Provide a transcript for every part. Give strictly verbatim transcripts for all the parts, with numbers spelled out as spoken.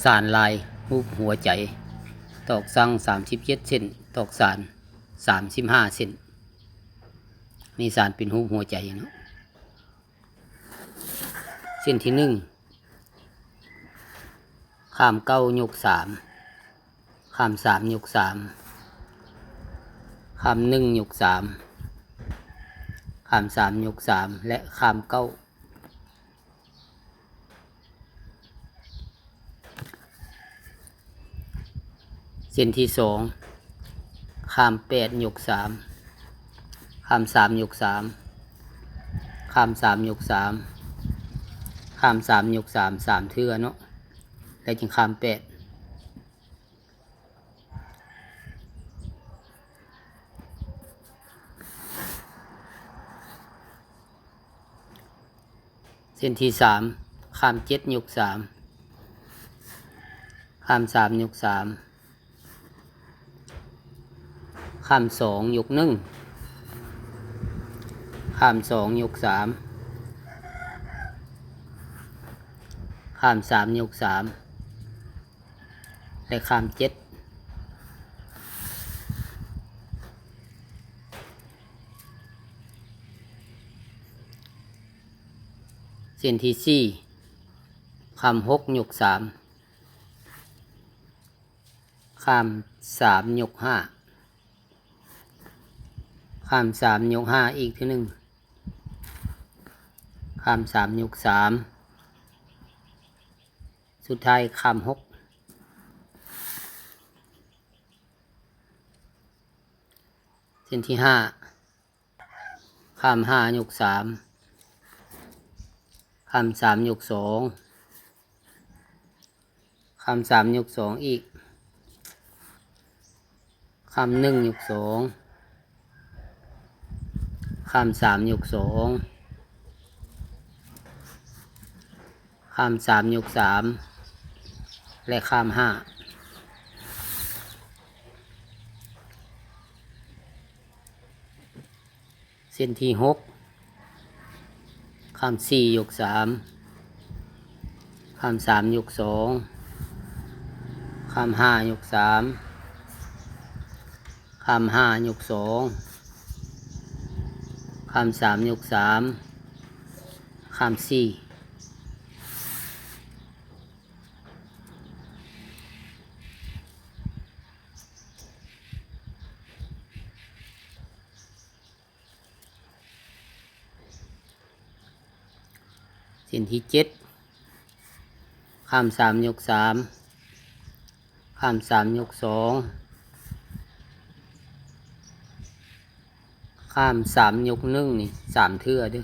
สานลายรูปหัวใจ ตอกสังสามสิบเจ็ดเส้น ตอกสานสามสิบห้าเส้น นี่สานเป็นรูปหัวใจเนาะ เส้นที่หนึ่ง ข้ามเก้ายกสาม ข้ามสามยกสาม ข้ามหนึ่งยกสาม ข้ามสามยกสาม และข้ามเก้า เส้นที่สอง ข้ามแปดยกสาม ข้ามสามยกสาม ข้ามสามยกสาม ข้ามสามยกสาม สามเทื่อเนาะ แล้วจึงข้ามแปด เส้นที่สาม ข้ามเจ็ดยกสาม ข้ามสามยกสาม ข้ามสองยกหนึ่ง ข้ามสองยกสาม ข้ามสามยกสาม และข้ามเจ็ด เส้นที่สี่ ข้ามหกยกสาม ข้ามสามยกห้า ข้ามสามยกห้าอีกเทื่อหนึ่ง ข้ามสามยกสาม สุดท้ายข้ามหก เส้นที่ห้า ข้ามห้ายกสาม ข้ามสามยกสอง ข้ามสามยกสองอีก ข้ามหนึ่งยกสอง ข้ามสามยกสอง ข้ามสามยกสาม และข้ามห้า เส้นที่หก ข้ามสี่ยกสาม ข้ามสามยกสอง ข้ามห้ายกสาม ข้ามห้ายกสอง ข้ามสามยกสาม ข้ามสี่ เส้นที่เจ็ด ข้ามสามยกสาม ข้ามสามยกสอง ข้ามสามยกหนึ่งนี่สามเทื่อเด้อ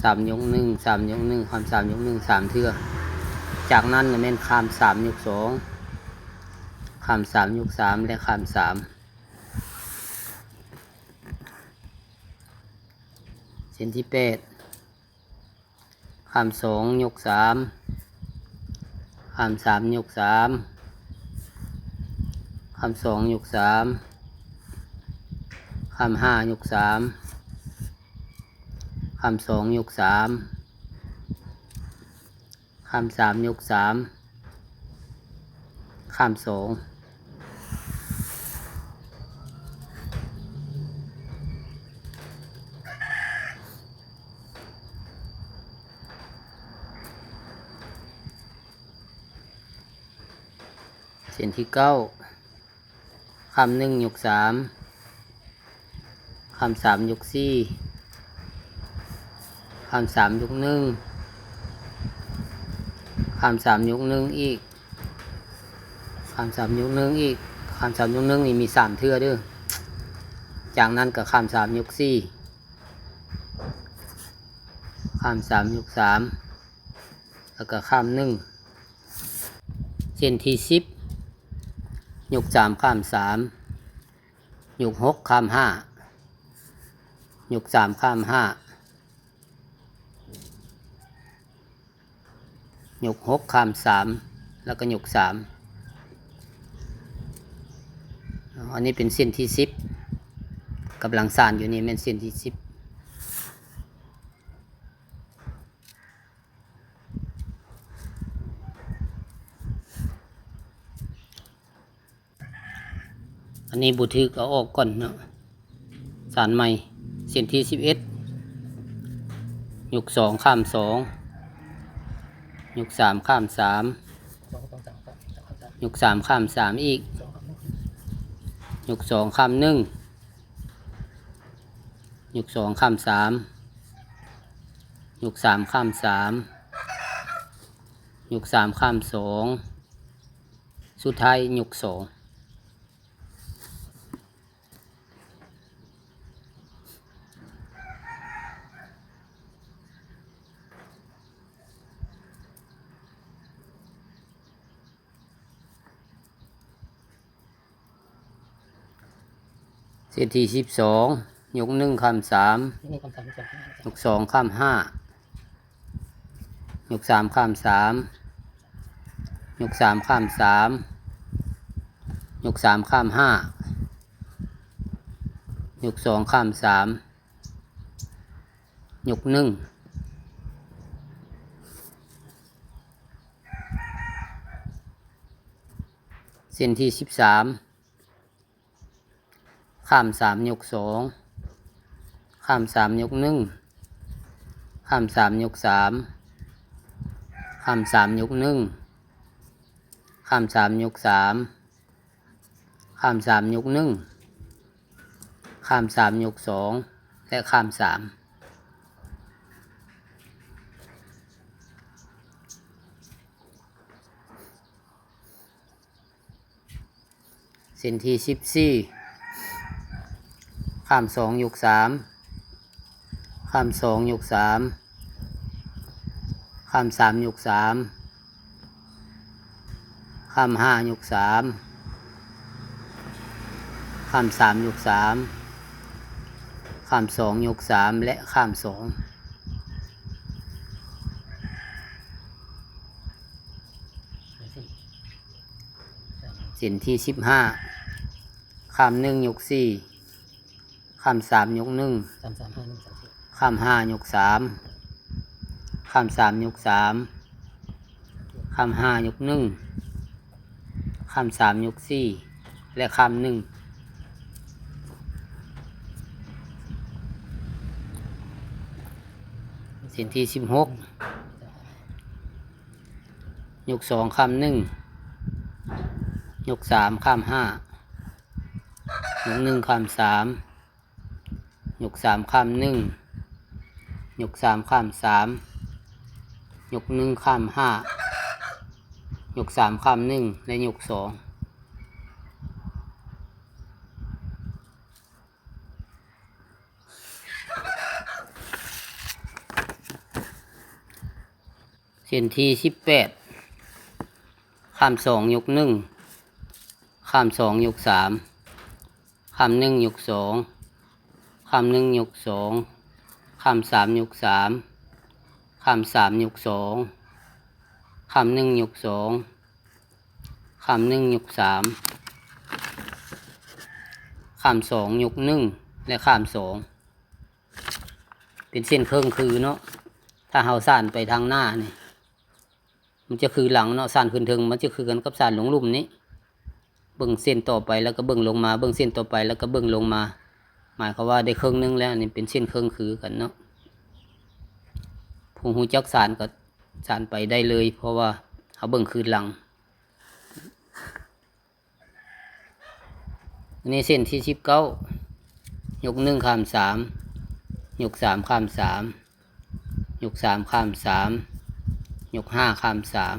สามยกหนึ่ง สามยกหนึ่ง ข้ามสามยกหนึ่งสามเทื่อ จากนั้นน่ะแม่นข้ามสามยกสอง ข้ามสามยกสาม และข้ามสาม เส้นที่แปด ข้ามสองยกสาม ข้ามสามยกสาม ข้ามสองยกสาม ข้ามห้ายกสาม ข้ามสองยกสาม ข้ามสามยกสาม ข้ามสอง เส้นที่เก้า ข้ามหนึ่งยกสาม ข้ามสามยกสี่ ข้ามสามยกหนึ่ง ข้ามสามยกหนึ่งอีก ข้ามสามยกหนึ่งอีก ข้ามสามยกหนึ่งนี่มีสามเทื่อเด้อ จากนั้นก็ข้ามสามยกสี่ ข้ามสามยกสาม แล้วก็ข้ามหนึ่ง เส้นที่สิบ ยกสามข้ามสาม ยกหกข้ามห้า ยกสามข้ามห้า ยกหกข้ามสาม แล้วก็ยกสาม อันนี้เป็นเส้นที่สิบ กำลังสานอยู่นี่แม่นเส้นที่สิบ อันนี้บ่ถืกเอาออกก่อนเนาะ สานใหม่ เส้นที่สิบเอ็ด ยกสองข้ามสอง ยกสามข้ามสาม ยกสามข้ามสามอีก ยกสองข้ามหนึ่ง ยกสองข้ามสาม ยกสามข้ามสาม ยกสามข้ามสอง สุดท้ายยกสอง เส้นที่สิบสอง ยกหนึ่งข้ามสาม ยกหนึ่งข้ามสาม ยกสองข้ามห้า ยกสองข้ามห้า ยกสามข้ามสาม ยกสามข้ามสาม ยกสามข้ามห้า ยกสองข้ามสาม ยกหนึ่ง เส้นที่สิบสาม ข้ามสามยกสอง ข้ามสามยกหนึ่ง ข้ามสามยกสาม ข้ามสามยกหนึ่ง ข้ามสามยกสาม ข้ามสามยกหนึ่ง ข้ามสามยกสอง และข้ามสาม เส้นที่สิบสี่ ข้ามสองยกสาม ข้ามสองยกสาม ข้ามสามยกสาม ข้ามห้ายกสาม ข้ามสามยกสาม ข้ามสองยกสาม และข้ามสอง เส้นที่สิบห้า ข้ามหนึ่งยกสี่ ข้ามสามยกหนึ่ง ข้ามสามห้าหนึ่งสามสี่ ข้ามห้ายกสาม ข้ามสามยกสาม ข้ามห้ายกหนึ่ง ข้ามสามยกสี่ และข้ามหนึ่ง เส้นที่สิบหก ยกสองข้ามหนึ่ง ยกสามข้ามห้า ยกหนึ่งข้ามสาม ยกสามข้ามหนึ่ง ยกสามข้ามสาม ยกหนึ่งข้ามห้า ยกสามข้ามหนึ่ง และยกสอง เส้นที่สิบแปด ข้ามสองยกหนึ่ง ข้ามสองยกสาม ข้ามหนึ่งยกสอง ข้ามหนึ่งยกสอง ข้ามสามยกสาม ข้ามสามยกสอง ข้ามหนึ่งยกสอง ข้ามหนึ่งยกสาม ข้ามสองยกหนึ่ง และข้ามสอง เป็นเส้นเคิงคือเนาะ ถ้าเฮาสานไปทางหน้านี่ มันจะคือหลังเนาะ สานขึ้นเทิง มันจะคือกันกับสานลงลุ่มนี้ เบิ่งเส้นต่อไปแล้วก็เบิ่งลงมา เบิ่งเส้นต่อไปแล้วก็เบิ่งลงมา หมายความว่าได้เคิงหนึ่งแล้ว อันนี้เป็นเส้นเคิงคือกันเนาะ ผู้ฮู้จักสานก็สานไปได้เลย เพราะว่าเฮาเบิ่งคืนหลัง อันนี้เส้นที่สิบเก้า ยกหนึ่งข้ามสาม ยกสามข้ามสาม ยกสามข้ามสาม ยกห้าข้ามสาม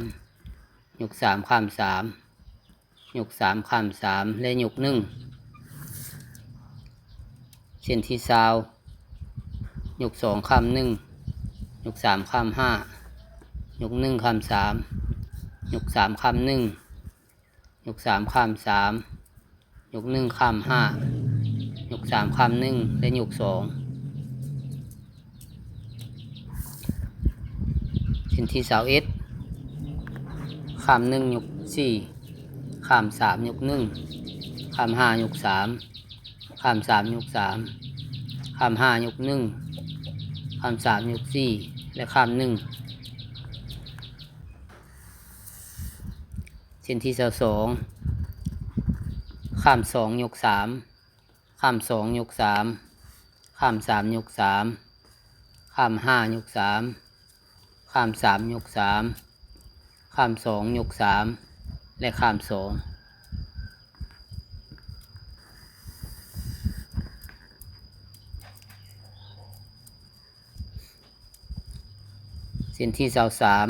ยกสามข้ามสาม ยกสามข้ามสาม และยกหนึ่ง เส้นที่ซาว ยกสองข้ามหนึ่ง ยกสามข้ามห้า ยกหนึ่งข้ามสาม ยกสามข้ามหนึ่ง ยกสามข้ามสาม ยกหนึ่งข้ามห้า ยกสามข้ามหนึ่ง และยกสอง เส้นที่ซาวเอ็ด ข้ามหนึ่งยกสี่ ข้ามสามยกหนึ่ง ข้ามห้ายกสาม ข้ามสามยกสาม ข้ามห้ายกหนึ่ง ข้ามสามยกสี่ และข้ามหนึ่ง เส้นที่ซาวสอง ข้ามสองยกสาม ข้ามสองยกสาม ข้ามสามยกสาม ข้ามห้ายกสาม ข้ามสามยกสาม ข้ามสองยกสาม และข้ามสอง เส้นที่ซาวสาม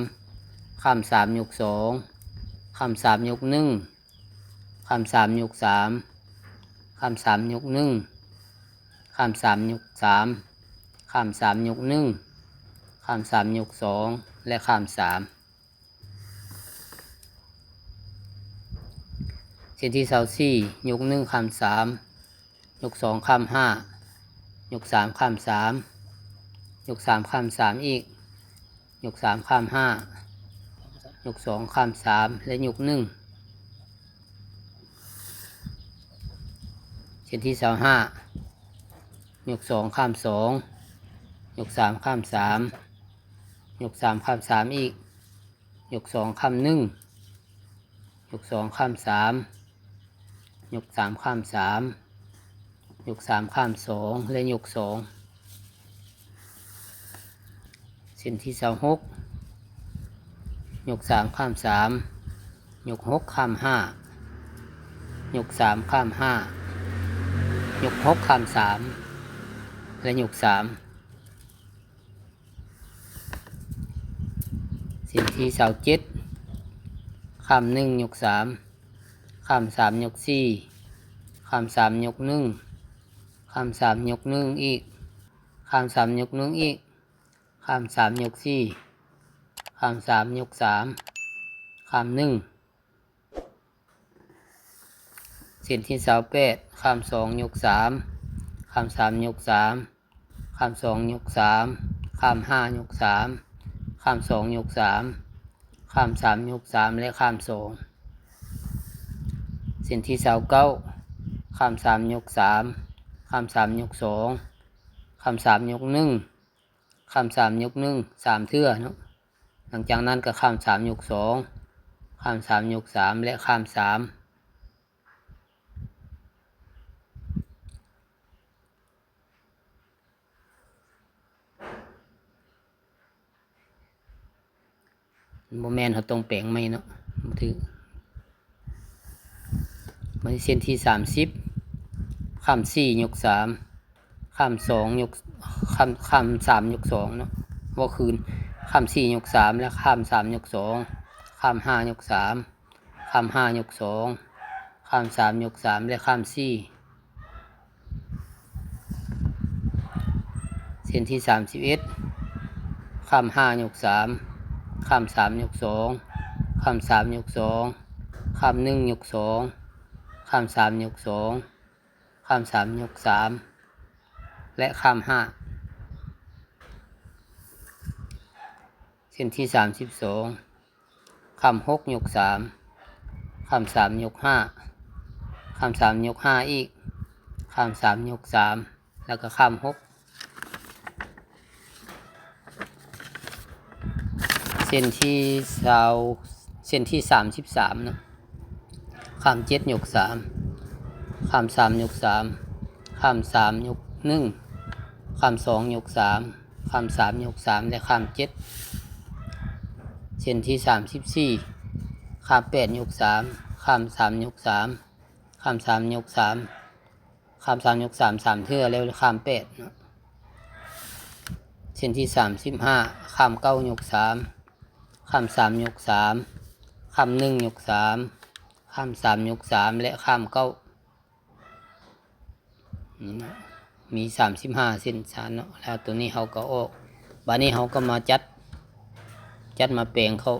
ข้ามสามยกสอง ข้ามสามยกหนึ่ง ข้ามสามยกสาม ข้ามสามยกหนึ่ง ข้ามสามยกสาม ข้ามสามยกหนึ่ง ข้ามสามยกสอง และข้ามสาม เส้นที่ซาวสี่ ยกหนึ่งข้ามสาม ยกสองข้ามห้า ยกสามข้ามสาม ยกสามข้ามสามอีก ยกสามข้ามห้า ยกสองข้ามสาม และยกหนึ่ง เส้นที่ซาวห้า ยกสองข้ามสอง ยกสามข้ามสาม ยกสามข้ามสามอีก ยกสองข้ามหนึ่ง ยกสองข้ามสาม ยกสามข้ามสาม ยกสามข้ามสอง และยกสอง เส้นที่ซาวหก ยกสามข้ามสาม ยกหกข้ามห้า ยกสามข้ามห้า ยกหกข้ามสาม และยกสาม เส้นที่ซาวเจ็ด ข้ามหนึ่งยกสาม ข้ามสามยกสี่ ข้ามสามยกหนึ่ง ข้ามสามยกหนึ่งอีก ข้ามสามยกหนึ่งอีก ข้ามสามยกสี่ ข้ามสามยกสาม ข้ามหนึ่ง เส้นที่ซาวแปด ข้ามสองยกสาม ข้ามสามยกสาม ข้ามสองยกสาม ข้ามห้ายกสาม ข้ามสองยกสาม ข้ามสามยกสาม และข้ามสอง เส้นที่ซาวเก้า ข้ามสามยกสาม ข้ามสามยกสอง ข้ามสามยกหนึ่ง ข้ามสามยกหนึ่ง สามเทื่อเนาะ หลังจากนั้นก็ข้ามสามยกสอง ข้ามสามยกสาม และข้ามสาม บ่แม่น เขาต้องแปลงใหม่เนาะ บ่ถืก มาเส้นที่สามสิบ ข้ามสี่ยกสาม ข้ามสองยก ข้าม ข้ามสามยกสองเนาะ บ่คืน ข้ามสี่ยกสาม และข้ามสามยกสอง ข้ามห้ายกสาม ข้ามห้ายกสอง ข้ามสามยกสาม และข้ามสี่ เส้นที่สามสิบเอ็ด ข้ามห้ายกสาม ข้ามสามยกสอง ข้ามสามยกสอง ข้ามหนึ่งยกสอง ข้ามสามยกสอง ข้ามสามยกสาม และข้ามห้า เส้นที่สามสิบสอง ข้ามหกยกสาม ข้ามสามยกห้า ข้ามสามยกห้าอีก ข้ามสามยกสาม แล้วก็ข้ามหก เส้นที่ซาว เส้นที่สามสิบสามเนาะ ข้ามเจ็ดยกสาม ข้ามสามยกสาม ข้ามสามยกหนึ่ง ข้ามสองยกสาม ข้ามสามยกสาม และข้ามเจ็ด เส้นที่สามสิบสี่ ข้ามแปดยกสาม ข้ามสามยกสาม ข้ามสามยกสาม ข้ามสามยกสาม สามเทื่อ แล้วข้ามแปดเนาะ เส้นที่สามสิบห้า ข้ามเก้ายกสาม ข้ามสามยกสาม ข้ามหนึ่งยกสาม ข้ามสามยกสาม และข้ามเก้า นี่นะ มีสามสิบห้าเส้นสานเนาะ แล้วตัวนี้เขาก็ออก บาดนี้เขาก็มาจัด จัดมาแปลงเข้า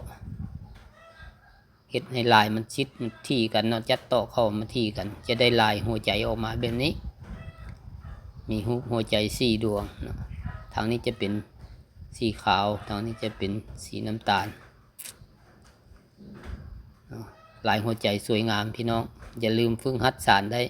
เฮ็ดให้ลายมันชิดมันถี่กันเนาะ จัดต่อเข้ามาถี่กัน จะได้ลายหัวใจออกมาแบบนี้ มีรูปหัวใจสี่ดวงเนาะ ทางนี้จะเป็นสีขาว ทางนี้จะเป็นสีน้ำตาลเนาะ ลายหัวใจสวยงามพี่น้อง อย่าลืมฝึกหัดสานได้